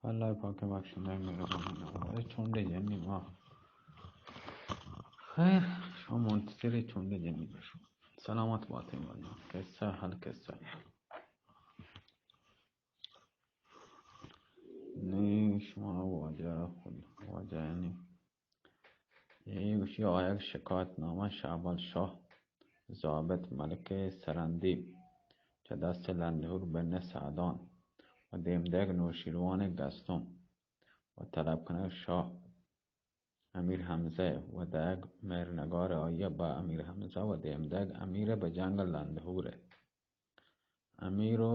اللہ پاک بخشندہ مہربان۔ اے چونڈے جنی ما۔ خیر، شما منتظر چونڈے جنی بشو۔ سلامت باتیں واجہ۔ قصہ حل قصہ۔ نی شما واجہ خود واجہ یعنی۔ اے گوشی آیگ شکایت نامہ شہبال شاہ ضابط ملک سرندیب چہ دست لندہور بن سعدان و دیم دئیگ نوشیروان گستون و طلب کنگ شاہ امیر حمزہ و دئیگ مہرنگار آئی بہ امیر حمزہ و دیم دئیگ امیر بہ جنگ لندہور۔ امیر و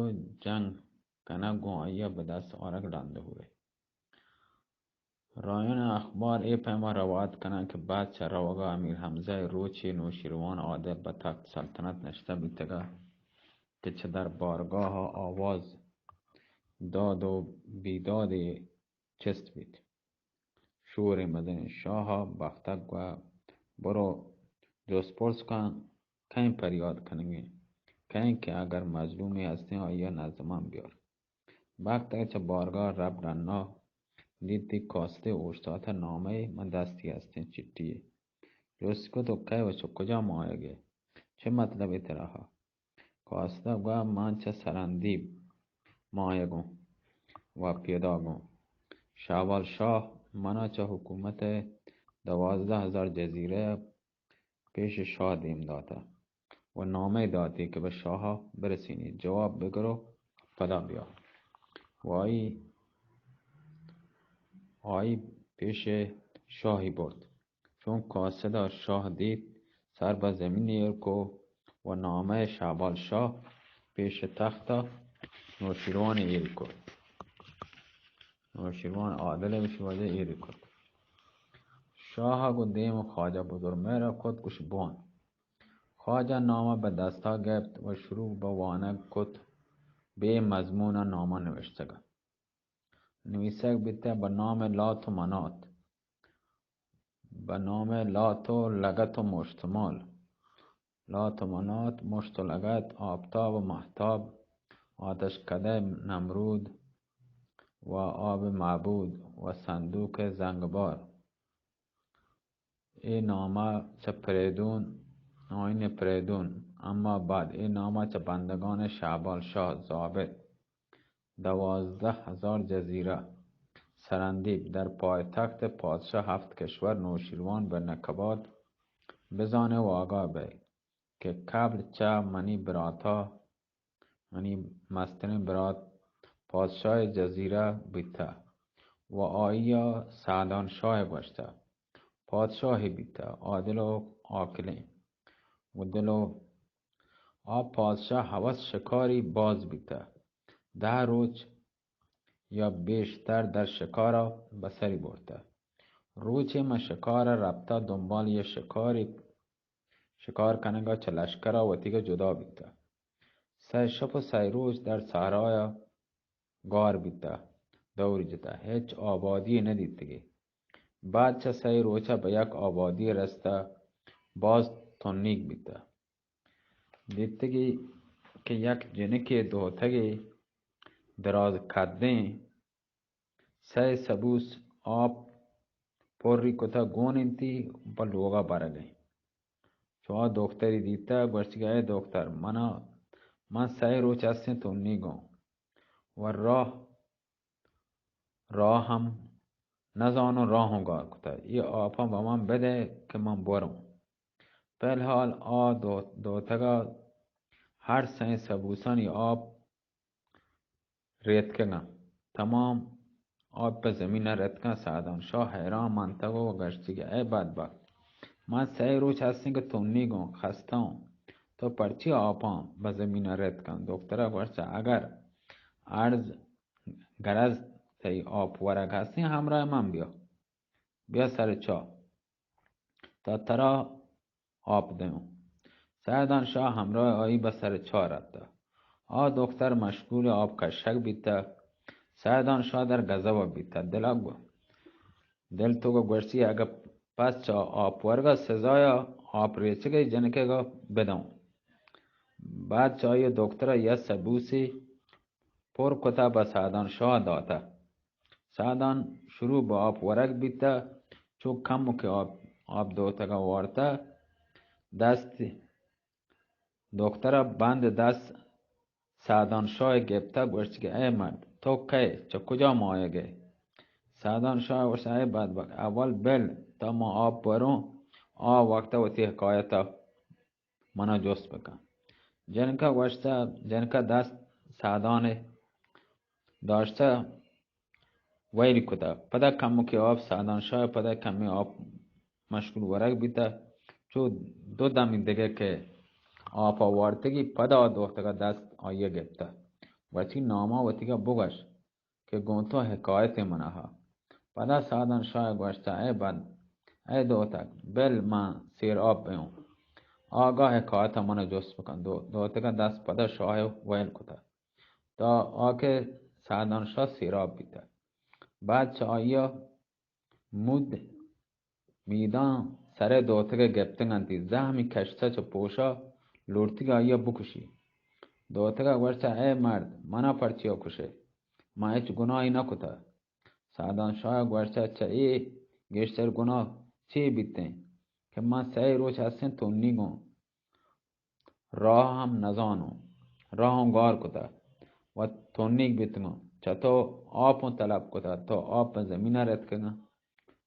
جنگ کنگ گوں آئی بہ دست آرگ لندہور۔ رایان اخبار اے پیما روایت کناں کہ بعد چہ روگا امیر حمزہ روچے نوشیروان عادل بہ تخت سلطنت نشتہ بیتگا کہ چہ دربارگاہ آواز داد و بیدادے چست بیت۔ شورے مزنیں شاہ بختک گوا برو جست پرس کن، کئیں پریاد کنگیں، کئیں کہ اگر مظلومے ہستیں آئی نزمان بیار۔ بختک چہ بارگاہ رب ڈنا دیتی کاستے اوشتاتہ نامہ من دستی ہستیں چٹی۔ جست کو تو کئے و چہ کجا مایگے؟ چہ مطلبے تراہا؟ کاستا گوا من چہ سرندیب مایگوں و پیداگوں۔ شہبال شاہ منا چہ حکومت دوازدہ ہزار جزیرہ پیش شاہ دیم داتہ و نامہ داتی کہ بہ شاہ برسینی، جواب بگرو پدا بیا۔ و آئی، آئی پیش شاہی برد۔ چون قاصدا شاہ دیت، سر بہ زمین ایر کو و نامہ شہبال شاہ پیش تخت نوشیروان ایر کو۔ نوشیروان عادل بشی واجہ ایر کو۔ شاہ گو دیم خواجہ بزرگ مہر کت گوش بوان۔ خواجہ نامہ بہ دستا گپت و شروع بہ وانگ کت۔ بے مضمون نامہ نوشتگ۔ نویسگ بیتہ بہ نام لات و منات۔ بہ نام لات و لگت و مشتمال۔ لات و منات، مشت و لگت، آفتاب و مہتاب، آتش کدہ نمرود و آب معبود و صندوق زنگبار۔ اے نامہ چہ پریدون، آئین پریدون، اما بعد اے نامہ چہ بندگان شہبال شاہ ضابط دوازدہ ہزار جزیرہ سرندیب در پایتخت پادشاہ ہفت کشور نوشیروان بن کباد بزانے و آگاہ بئے کہ قبل چہ منی براتا، منی مستریں برات پادشاہ جزیرہ بیتہ و آئیا سعدان شاہ گوشتہ۔ پادشاہی بیتہ، عادل و عاقلیں و دل و آ پادشاہ ہوس شکاری باز بیتہ۔ دہ روچ یا بیشتر در شکارا بسری برتہ۔ روچے من شکارا رپتہ دنبال یہ شکاری، شکار کنگا چہ لشکرا وتیگا جدا بیتہ۔ سئے شپ و سئے روچ در صحرایا گار بیتہ، دور جتہ، ہچ آبادی نہ دیتگی۔ بعد چہ سئے روچا بہ یک آبادی رستہ، باز تنیگ بیتہ۔ دیتگی کہ یک جنکے دوتگے دراز کدیں سئے سبوس آپ پری کتہ گون انتی پہ لوگا برگیں۔ چو آ دختری دیتہ گوشتگی اے دختر منا، من سئے روچ ہستیں تنیگوں و راہ راہ ہم نزانوں، راہوں گار کتہ۔ اے آپاں بہ من بدئے کہ من بروں۔ فی الحال آ دو-، دوتگا ہر سئیں سبوسانی آپ ریتکگاں۔ تمام آپ پہ زمین رتکاں۔ سعدان شاہ حیران منتگ و گشتی کہ اے بدبخت، من سئے روچ ہستیں کہ تنیگوں، خستہ اوں، تو پرچی آپاں بہ زمین رتکاں؟ دخترا گوشت اگر عرض گرز تئی آپ ورگ ہستیں، ہمراہ من بیا، بیا سر چاہ، تا ترا آپ دیوں۔ سعدان شاہ ہمراہ آئی بہ سر چاہ رپتہ۔ آ دختر مشغول آپ کشگ بیتہ۔ سعدان شاہ در گزب بیتہ۔ دلگ دل تو گوشتی اگہ پس چہ آپ ورگا سزایا آپ ریچگئے جنکگا بدوں۔ بعد چہ آئی دخترا یک سبوسے پر کتہ بہ سعدان شاہ داتہ۔ سادان شروع بہ آپ ورگ بیتہ، چو کمکے آپ، آپ دوتگا وارتہ، دست دخترا بند دست سادان شاہ گپتہ، گوشت کہ اے مرد، تو کئے، چہ کجا مایگئے؟ سادان شاہ گوشت، اے بدبخت، اول بل تا ما آپ بروں، آ وقتا وتی حکایتا منا جست بکن۔ جنکا گوشتہ، جنکا دست سادان داشتہ، ویل کتہ۔ پدا کمکے آپ سادان شاہ، پدا کمے آپ مشغول ورگ بیتہ۔ چو دو دمی دگہ کہ آپ وارتگی، پدا آ دوتگا دست آئیا گپتہ۔ وتی ناما وتیگا بگوش کہ گوں تو حکایت منا ہا۔ پدا سادان شاہ گوشتہ، اے بند، اے دوتک، بل من سیر آپ بیوں۔ آگا حکایت منا جست بکن۔ دو، دوتگا دست پدا شاہ ویل کتہ۔ تا آ کہ سادان شاہ سیراب بیتہ۔ بعد چہ آئیا مود میدان سرے دوتگے گپتگ انتی، زہمی کشتہ چہ پوشا، لوٹتگ آئیا بکشی۔ دوتگا گوشتہ، اے مرد، منا پرچیا کشے؟ من ہچ گناہی نہ کتہ۔ سادان شاہ گوشتہ، چہ اے گیشتر گناہ چے بیتیں کہ من سئے روچ ہستیں تنیگوں، راہ ہم نزانوں، راہوں گار کتہ و تنیگ بیتگوں۔ چہ تو آپوں طلب کتہ، تو آپ پہ زمینہ رتکگاں۔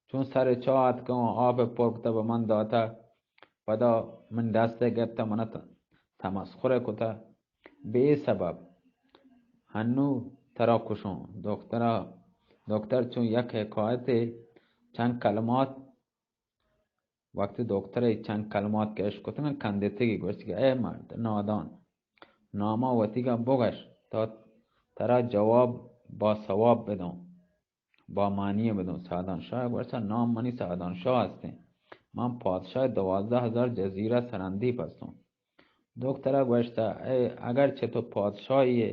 چون سر چاہ آتکگوں، آپ پر کتہ بہ من داتہ، پدا من دستے گپتہ، من ت-، تمسخر کتہ۔ بے سبب ہنو ترا کشوں۔ دخترا، دختر چون یک حکایتے چند کلمات وقتی دکتر ء چند کلمات کہ اشکتگ انت، کندتگی گوشت کہ اے مرد نادان، ناما وتیگا بگش، تا ترا جواب با ثواب بدوں، با معنی بدوں۔ سعدان شاہ گوشت، نام منی سعدان شاہ ہستیں، من پادشاہ دوازدہ ہزار جزیرہ سرندیپ ہستوں۔ دکتر ء گوشت، اے اگرچہ تو پادشاہی ئے،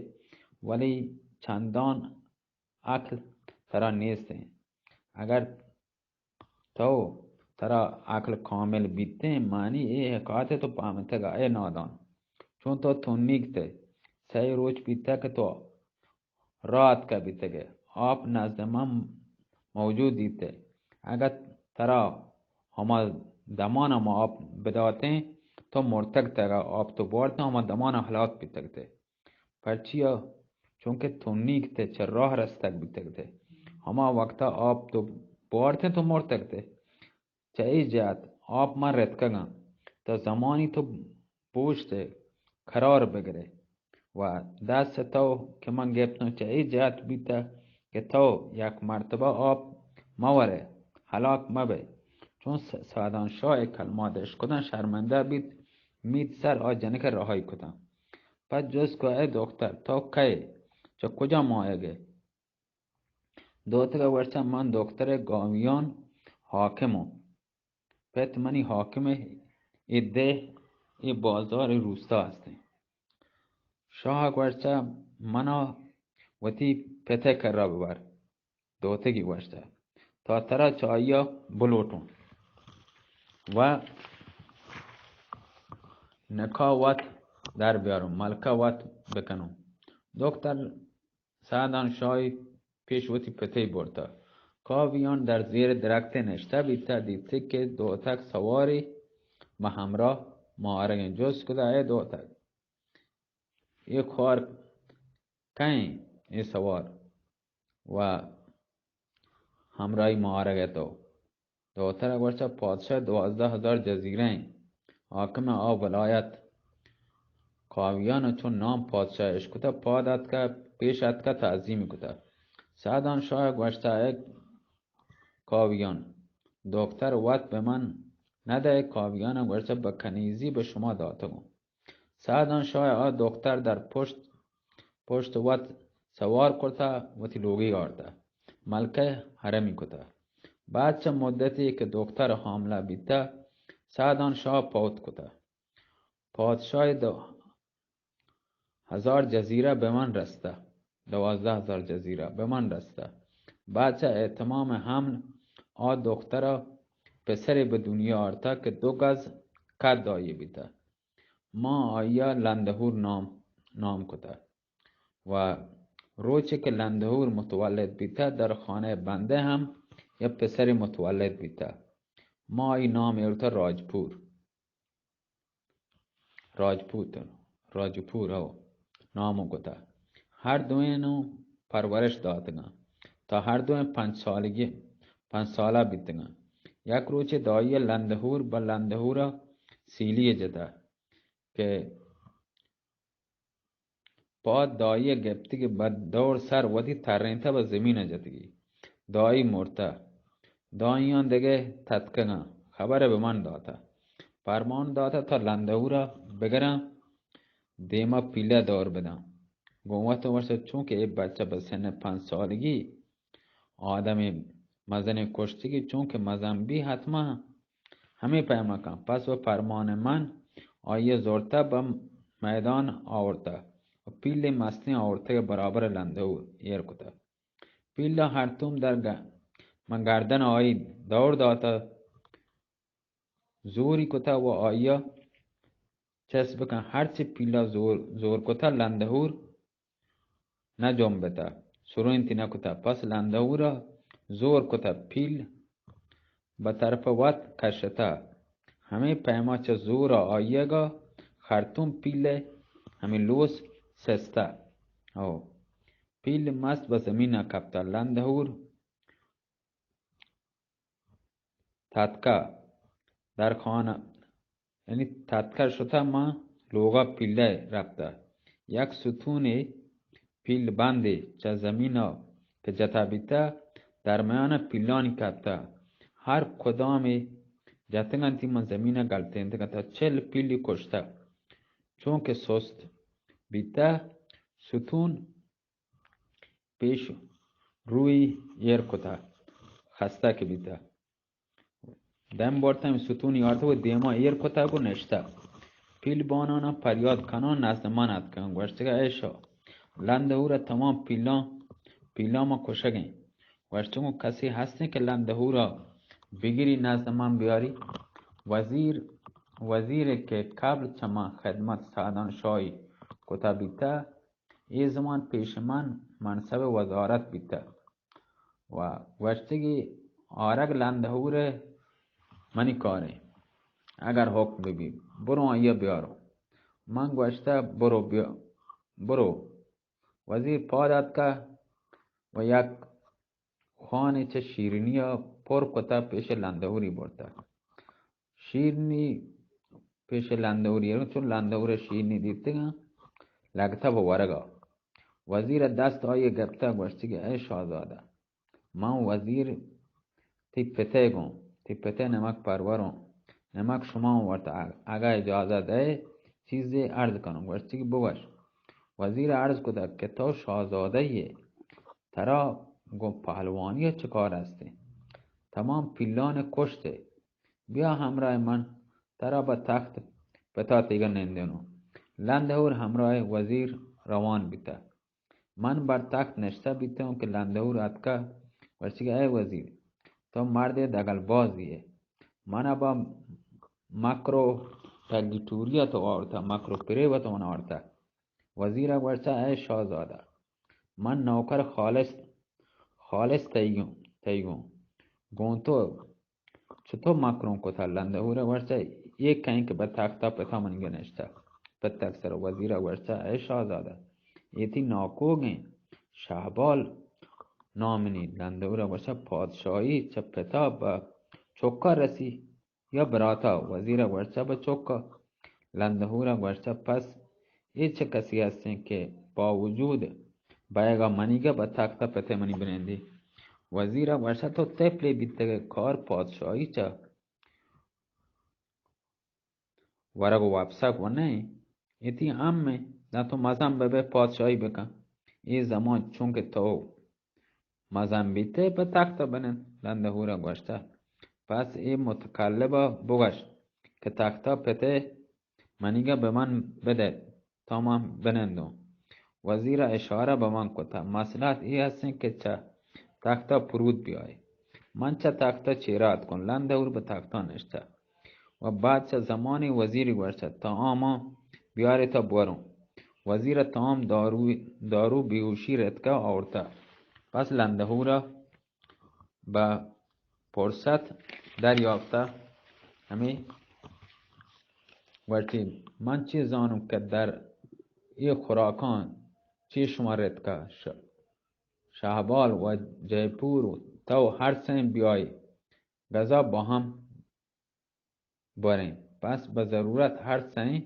ولی چندان عقل ترا نیست انت۔ اگر تو ترا عقل کامل بیتیں، معنی اے حکایت تو پہمتگا، اے نادان۔ چون تو تنیگ تے، سئے روچ بیتگ کہ تو راہ اتکہ بیتگے، آپ نزد من موجود دیتے۔ اگہ ترا ہما دمان ما آپ بداتیں، تو مرتگ تگا، آپ تو بارتیں، ہما دمان ہلاک بیتگ تے۔ پرچیا؟ چونکہ تنیگ تے چہ راہ رستگ بیتگ تے۔ ہما وقتا آپ تو بارتیں تو مرتگ تے۔ چہ اے جہت آپ من رتکگاں۔ تو زمانی تو بوشتے قرار بگرے و دست تو کہ من گپتوں چہ اے جہت بیتہ کہ تو یک مرتبہ آپ مہ ورے، ہلاک مہ بئے۔ چون س-، سعدان شاہ اے کلمات اشکتاں، شرمندہ بیت، میت سر آ جنک ء رہائی کتاں۔ پد جست کو، اے دختر، تو کئے؟ چہ کجا مایگ ئے؟ دوتک ء گوشتہ، من دختر گاویان حاکم اوں۔ پت منی حاکم ء اے دہ، اے بازار، اے روستا ہستیں۔ شاہ ء گوشتہ، منا وتی پت ء کرا ببر۔ دوتگی گوشتہ، تا ترا چہ آئیا بلوٹوں و نکاح وت در بیاروں، ملکہ وت بکنوں۔ دکتر سعدان شاہی پیش وتی پتے برتہ۔ کاویان در زیر درختے نشتہ بیتہ، دیتگ کہ دوتک سوارے بہ ہمراہ ماہرگیں۔ جست کتہ، اے دوتک، اے خوار کئیں اے سوار و ہمراہی ماہرگ ء تو؟ دوتر ء گوشت، پادشاہ دوازدہ ہزار جزیرہ ایں، حاکم آ ولایت۔ کاویان ء چون نام پادشاہ اشکتہ، پاد اتکہ، پیش اتکہ، تعظیم کتہ۔ سعدان شاہ ء گوشتہ، اے کاویان، دختر وت بہ من ندئے؟ کاویان ء گوشتہ، بہ کنیزی بہ شما داتگوں۔ سعدان شاہ ء آ دختر در پشت، پشت وت سوار کرتہ، وتی لوگی آرتہ، ملکہ حرمی کتہ۔ بعد چہ مدتی کہ دختر حاملہ بیتہ، سعدان شاہ پوت کتہ۔ پادشاہ دو ہزار جزیرہ بہ من رستہ، دوازدہ ہزار جزیرہ بہ من رستہ۔ بعد چہ اہتمام حمل آ دخترا پسرے بہ دنیا آرتہ کہ دو گز قد آئی بیتہ۔ ما آئیا لندہور نام، نام کتہ و روچے کہ لندہور متولد بیتہ، در خانہ بندہ ہم یک پسرے متولد بیتہ۔ ما آئی نام ایرتہ راجپور۔ راجپوت، راجپور ہو نام کتہ۔ ہر دوئینو پرورش داتگاں تا ہر دوئیں پنچ سالگی، پنچ سالہ بیتگاں۔ یک روچے دائی لندہور بہ لندہورا سیلی جتہ کہ پاد دائی ء گپتگ بد دور سر وتی ترینتہ بہ زمین ء جتگی۔ دائی مرتہ۔ دائیاں دگہ تتکگاں۔ خبر ء بہ من داتہ۔ پرمان داتہ تا لندہور ء بگراں دیما پیلہ دور بداں۔ گوں وت ء وشت چونکہ اے بچہ بہ سن پنچ سالگی آدمے مزنیں کشتگی چونکہ مزن بی حتما ہمے پیما کن۔ پس و پرمان من آئی ء زرتہ بہ میدان آورتہ و پیلے مستیں آورتگ برابر لندہور ایر کتہ۔ پیلا ہرتوم در گ-، من گردن آئی دور داتہ۔ زوری کتہ و آئی ء چست بکن۔ ہرچی پیلا زور، زور کتہ لندہور نہ جنبتہ، سرینتی نہ کتہ۔ پس لندہور ء زور کتہ پیل بہ طرف وت کشتہ۔ ہمے پیما چہ زور ء آئیگ ء خرتوم پیل ء ہمے لوس سستہ۔ او پیل مست بہ زمین ء کپتہ۔ لندہور تتکہ در خانہ، یعنی تتکہ شتہ ماں لوگا پیلہ رپتہ۔ یک ستونے پیل بندے چہ زمینا کہ جتا بیتہ، درمیان پیلانی کپتہ۔ ہر کدامے جتگنتی من زمینا گلتینتگتہ۔ چل پیلی کشتہ۔ چونکہ سست بیتہ، ستون پیش روی ایر کتہ، خستہ کہ بیتہ۔ دم برتہ، ہمے ستونی آرتہ و دیما ایر کتہ گو نشتہ۔ پیل بانانا پریاد کنان نزد من اتکن، گوشتگہ اے شاہ، لندہور ء تمام پیلان، پیلان ما کشگیں۔ گوشتگوں کسی ہستیں کہ لندہور ء بگری نزد من بیاری؟ وزیر، وزیر کہ قبل چہ من خدمت سعدان شاہی کتہ بیتہ، اے زمان پیش من منصب وزارت بیتہ و گوشتگی آرگ لندہور منی کاریں، اگر حکم ببی، برو آئیا بیارو۔ من گوشتہ برو بیا-، برو۔ وزیر پاد اتکہ و یک خوانی چہ شیرینی ء پر کتہ پیش لندہوری برتہ۔ شیرنی پیش لندہوری، چون لندہور ء شیرنی دیتگاں، لگتہ بہ ورگا۔ وزیر ء دست آئی ء گپتہ، گوشتگی اے شاہزادہ، من وزیر تئی پتئے گوں، تئی پتئے نمک پروروں، نمک شما اوں ورتہ، اگاں اجازہ دئے چیزے عرض کنوں۔ گوشتگی بگوش۔ وزیر ء عرض کتہ کہ تو شاہزادہ یے، ترا گوں پہلوانی ء چہ کار استیں؟ تمام پیلان ء کشت ئے۔ بیا ہمراہ من، ترا بہ تخت پتا تیگا نندینوں۔ لندہور ہمراہ وزیر روان بیتہ۔ من بر تخت نشتہ بیتوں کہ لندہور اتکہ، گوشتگی اے وزیر، تو مردے دگل بازی ئے۔ من ء بہ مکر و ٹگیٹوری ء تو آورتہ، مکر و پریب ء تو من آورتہ۔ وزیر ء گوشتہ اے شاہزادہ، من نوکر خالص، خالص تئی گوں، تئی گوں۔ گوں تو چتو مکروں کتہ؟ لندہور ء گوشتہ اے کئیں کہ بہ تخت ء پتا منیگا نشتہ۔ پتک سر وزیر ء گوشتہ اے شاہزادہ، اے تئی ناکوگیں شہبال نامنی۔ لندہور ء گوشتہ پادشاہی چہ پتا بہ چکا رسی یا براتا؟ وزیر ء گوشتہ بہ چکا۔ لندہور ء گوشتہ پس اے چہ کسی ہستیں کہ باوجود بئیگا منیگا بہ تخت ء پتئے منی بنندی؟ وزیر ء گوشتہ تو تپلے بیتگئے، کار پادشاہی چہ ورگ و واپسگ و نئیں، اے تئی ہم انت، داں تو مزن ببئے پادشاہی بکن۔ اے زمان چونکہ تو مزن بیتئے، پہ تخت ء بنند۔ لندہور ء گوشتہ پس اے متکلب ء بگوش کہ تخت ء پتئے منیگا بہ من بدئے، تا من بنندوں۔ وزیر ء اشارہ بہ من کتہ، مصلحت اے ہستیں کہ چہ تخت ء پرود بیائے۔ من چہ تخت ء چیرا اتکوں۔ لندہور بہ تخت ء نشتہ و بعد چہ زمانے وزیری گوشتہ تا آ من بیارے تا بوروں۔ وزیر ءَ تمام دارو، دارو بیہوشی رتکہ آورتہ۔ پس لندہور ءَ بہ پرست دریافتہ ہمے گوشتی، من چے زانوں کہ در اے خوراکاں چے شما رتکہ؟ ش-، شہبال و جئے پور و تو ہر سئیں بیائے گزا با ہم بریں۔ پس بہ ضرورت ہر سئیں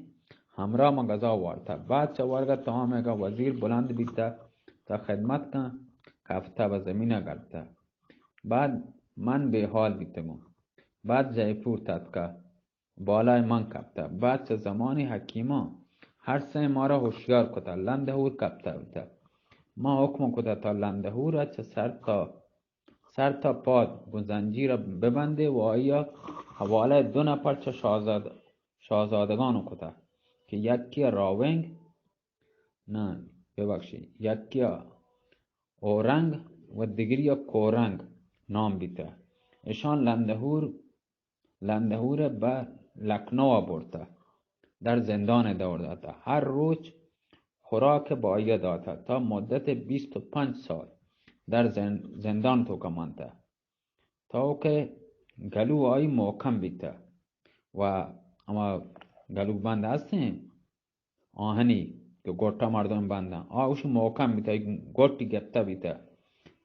ہمراہ ما گزا وارتہ۔ بعد چہ ورگ ءَ تمامیں گا وزیر بلند بیتہ تا خدمت کن، کفتہ بہ زمین ءَ گپتہ۔ بعد من بے حال بیتگوں۔ بعد جئے پور تتکہ بالای من کپتہ۔ بعد چہ زمانی حکیماں ہر سئیں مارا ہوشیار کتہ، لندہور کپتہ بیتہ۔ ما حکم کتہ تا لندہور ءَ چہ سر تا سر تا پاد گوں زنجیر ءَ ببندے و آئی ءَ حوالہ دو نفر چہ شاہزاد-، شاہزادگان کتہ کہ یکی ءَ راونگ، نہ، ببخشی، یکی ءَ اورنگ و دگری ءَ کورنگ نام بیتہ۔ اشان لندہور، لندہور ءَ بہ لکنو ءَ برتہ۔ در زندان ءَ دور داتہ۔ ہر روچ خوراک بہ آئی ءَ داتہ۔ تا مدت بیست و پنچ سال در زن-، زندان توکا منتہ۔ تا کہ گلو آئی محکم بیتہ و ہما گلو بند ہستیں آہنی کہ گوٹا مردم بندن، آ اوش محکم بیتہ، گوٹی گپتہ بیتہ۔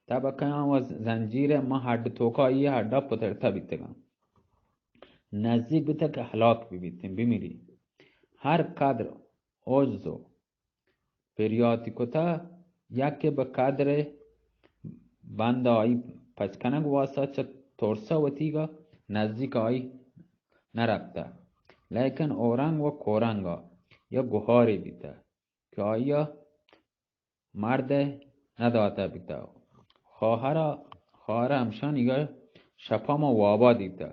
تب کیاں و زنجیر ءَ من ہڈ توکا ای ہڈا پترتہ بیتگاں۔ نزدیک بیتہ کہ ہلاک ببیتیں، بمیری۔ ہر قدر عجز و پریاتی کتہ، یکے بہ قدر بند آئی پچ کنگ واسطہ چہ ترسہ وتیگا نزدیک آئی نہ رپتہ۔ لیکن اورنگ و کورنگا یک گہارے بیتہ کہ آئی ءَ مرد نداتہ بیتہ۔ خواہر ءَ، خواہر ءَ ہمشانیگا شپا ما وابا دیتہ۔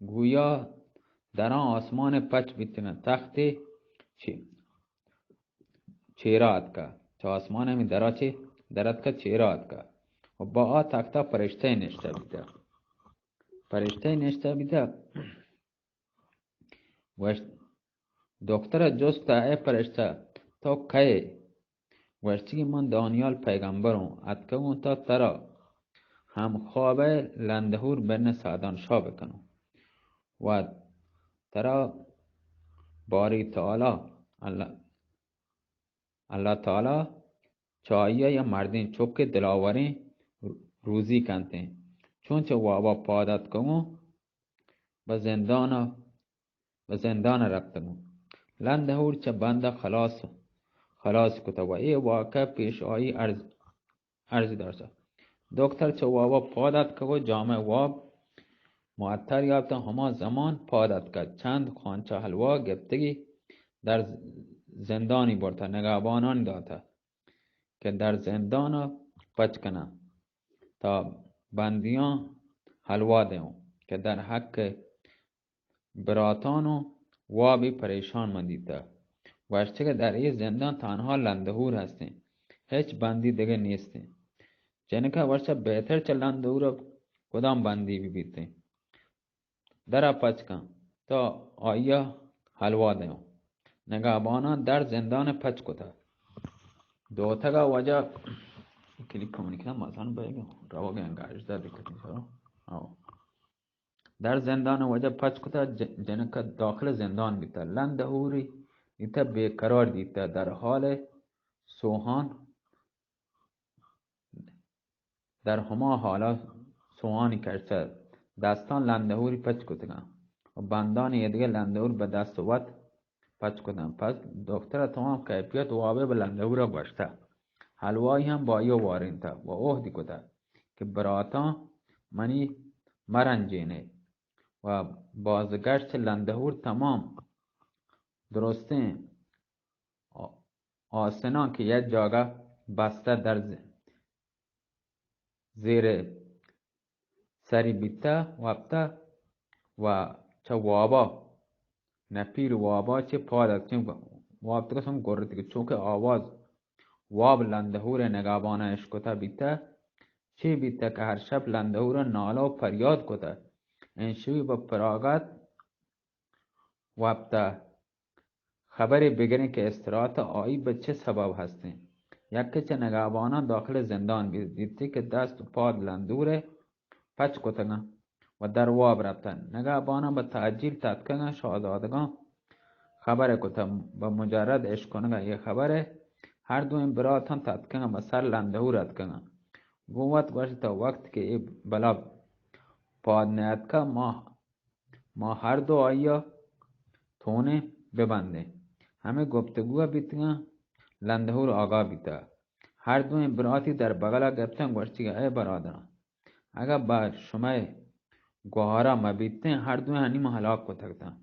گویا دراں آسمان پچ بیتگاں، تختے چی-، چیرا اتکہ۔ چہ آسمان ہمے درا چے در اتکہ، چیرا اتکہ۔ و با آ تختا پرشتہ نشتہ بیتہ۔ پرشتہ نشتہ بیتہ۔ گوشت، دختر ءَ جست، اے پرشتہ، تو کئے؟ گوشتی، من دانیال پیغمبر اوں، اتکگوں تا ترا ہم خواب ءَ لندہور بن سعدان شاہ بکنوں و ترا باری تعالی اللہ، اللہ تعالی چہ آئی ءَ یا مردیں چکے دلاوریں روزی کنتیں۔ چون چہ وابا پاد اتکگوں، بہ زندان ءَ، بہ زندان ءَ رپتگوں۔ لندہور چہ بند ءَ خلاص، خلاص کتہ و اے واقعہ پیش آئی عرض، عرض داشتہ۔ دکتر چہ وابا پاد اتکگ و جامع واب معطر یافتہ، ہما زمان پاد اتکہ، چند خوانچہ حلوا گپتگی در زندانی برتہ، نگہبانانی داتہ کہ در زندان ءَ پچ کناں تا بندیاں حلوا دیوں کہ در حق براتان و وابی پریشان من دیتہ۔ گوشتہ کہ در اے زندان تنہا لندہور ہستیں، ہچ بندی دگہ نیستیں۔ جنکا گوشتہ بہتر چہ لندہور کدام بندی ببیتیں۔ درا پچ کن تا آئی ءَ حلوا دیوں۔ نگہباناں در زندان ءَ پچ کتہ۔ دوتگ ءَ وجہ کلیپ کمونی کتہ مزن بیگ روگ انگا اجدا دکتیں سرا۔ آو۔ در زندان ءَ وجہ پچ کتہ، ج-، جنک داخل زندان بیتہ۔ لندہوری دیتہ بے قرار دیتہ، در حال سوہان در ہما حالا سوہانی کشتہ، دستاں لندہوری پچ کتگاں و بندانی ایدگہ لندہور بہ دست وت پچ کتاں۔ پس دختر ءَ تمام کیفیت وابے بہ لندہور ءَ گوشتہ۔ حلوائی ہم بائی ءَ وارینتہ و عہدی کتہ کہ براتاں منی مرنجینے و بازگشت چہ لندہور تمام درستیں آسناں کہ یک جاگہ بستہ در ز-، زیر سری بیتہ وپتہ و چہ وابا، نپیر وابا چہ پاد اتکیں وپتگ سم گرتگ، چونکہ آواز واب لندہور نگہباناں اشکتہ بیتہ۔ چے بیتہ کہ ہر شپ لندہور نالہ و پریاد کتہ، انشبی بہ پراگت وپتہ۔ خبرے بگریں کہ استراحت آئی بہ چہ سبب ہستیں۔ یکے چہ نگہباناں داخل زندان بیت، دیتی کہ دست و پاد لندور ء پچ کتگاں و در واب رپتن۔ نگہباناں بہ تعجیل تتکگاں شاہزادگاں خبر کتگ۔ بہ مجرد اشکنگ ء اے خبر ء ہر دوئیں براتاں تتکگاں بہ سر لندہور اتکگاں۔ گوں وت گوشت، تا وقت کہ اے بلا پاد نیاتکا ما، ما ہر دو آئیا تونیں ببندیں۔ ہمے گپتگو بیتگاں، لندہور آگاہ بیتا۔ ہر دوئیں براتی در بغلا گپتن، گوشتی کہ اے برادراں، اگاں بہ شمئے گوہارا مہ بیتیں، ہر دوئیں ہنی ما ہلاک کتگ اتاں۔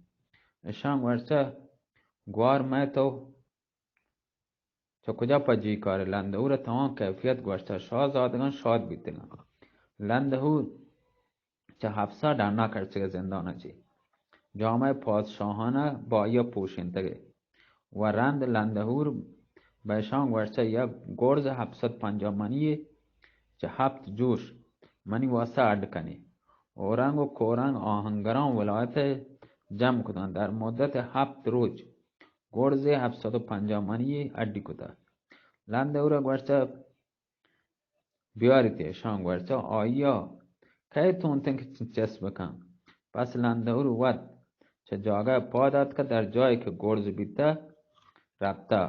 اشاں گوشتہ، گوہار مئے تو چہ کجا پجی کارے؟ لندہور ء تمام کیفیت گوشتہ، شاہزادگان شاد بیتگاں۔ لندہور چہ حبسا ڈنا کشتگ ء زندان ء چی جامہ پادشاہانہ با آئیا پوشینتگے و رند لندہور بہ اشاں گوشتہ، یک گرز ہپت سد پنجاہ منی چہ ہپت جوش منی واسطہ اڈ کنی۔ اورنگ و کورنگ آہنگراں ولایت جمع کتاں۔ در مدت ہپت روچ گرزے ہپت سد و پنجاہ منی اڈی کتہ۔ لندہور ء گوشتہ، بیاریت۔ اشاں گوشتہ، آئیا کئے تونتن کہ چست بکن؟ پس لندہور وت چہ جاگہ پاد آتکہ، در جائے کہ گرز بیتہ رپتہ۔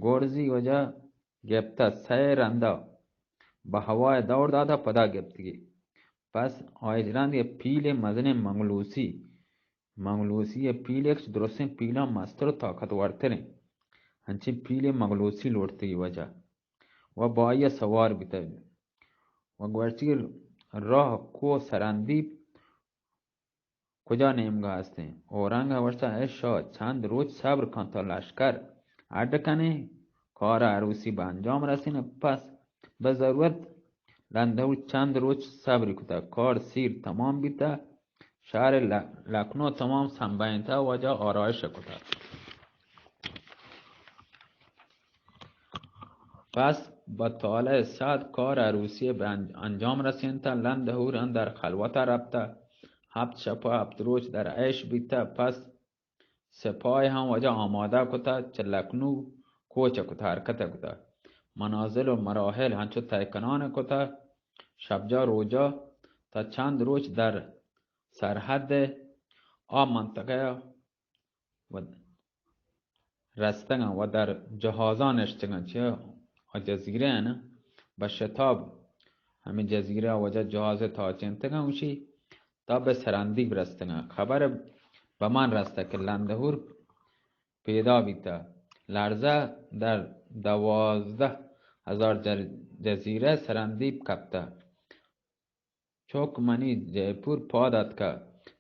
گرزی وجہ گپتہ، سئے رندا بہ ہوائے دور داتہ، پدا گپتگی۔ پس آئی رند یک پیلے مزنیں مگلوسی، مگلوسی ء پیلے کہ درستیں پیلاں مستر و طاقتورتریں، انچیں پیلے مگلوسی لوٹتگی وجہ و با آئی ء سوار بیتہ و گوشتی، راہ کوہ سرندیپ کجا نیمگا ہستیں؟ اورنگ ء گوشتہ، اے شاہ، چند روچ صبر کن، تا لشکر اڈ کنیں، کار عروسی بہ انجام رسینہ، پس بہ ضرورت۔ لندہور چند روچ صبر کتہ، کار سیر تمام بیتہ، شہر ل-، لکنو تمام سنبھینتہ، واجہ آرائش کتہ۔ پس بہ طالع سعد کار عروسی بہ انج-، انجام رسینتہ۔ لندہور اندر خلوتا رپتہ، ہپت شپ و ہپت روچ در عیش بیتہ۔ پس سپاہ ہم واجہ آمادہ کتہ، چہ لکنو کوچ کتہ، حرکت کتہ۔ منازل و مراحل ہنچو طے کنان کتہ، شبجا روجا تا چند روچ در سرحد آ منطقہ و رستگاں و در جہازاں نشتگاں، چہ آ جزیرہ اَنت، بہ شتاب ہمے جزیرہ واجہ جہاز تاچینتگاں، اوشی تا بہ سرندیپ رستگاں۔ خبر بہ من رستہ کہ لندہور پیدا بیتہ، لرزہ در دوازدہ ہزار جر-، جزیرہ سرندیپ کپتہ۔ چک منی جے پور پاد آتکہ،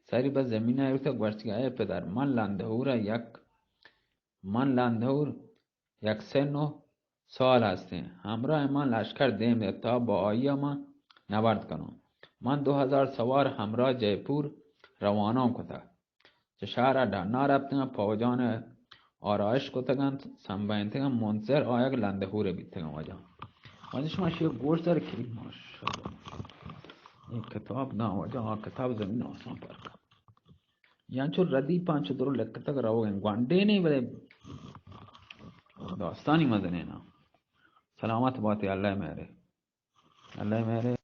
سری بہ زمین ء ایرتہ، گوشتگی، اے پدر، من لندہور ء یک، من لندہور یک سن و سال ہستیں، ہمراہ من لشکر دیم دے تا با آئی ء من نبرد کنوں۔ من دو ہزار سوار ہمراہ جے پور روانہ کتہ۔ چہ شہر ء ڈنا رپتگاں، پوجان ء آرائش کتگ انت، سمبھینتگ انت، منتظر آیگ لندہور ء بیتگاں۔ واجہ، واجہ شما شیر گوش دار کہ ماشاءاللہ۔ اے کتاب داں واجہ، آ کتاب زمین آسمان پر کن۔ یعنی چو ردیپاں چو درو لکتگ روگ انت، گونڈے نہیں بلے داستانی مزنے نا۔ سلامت باتے، اللہ مہرے، اللہ مہرے۔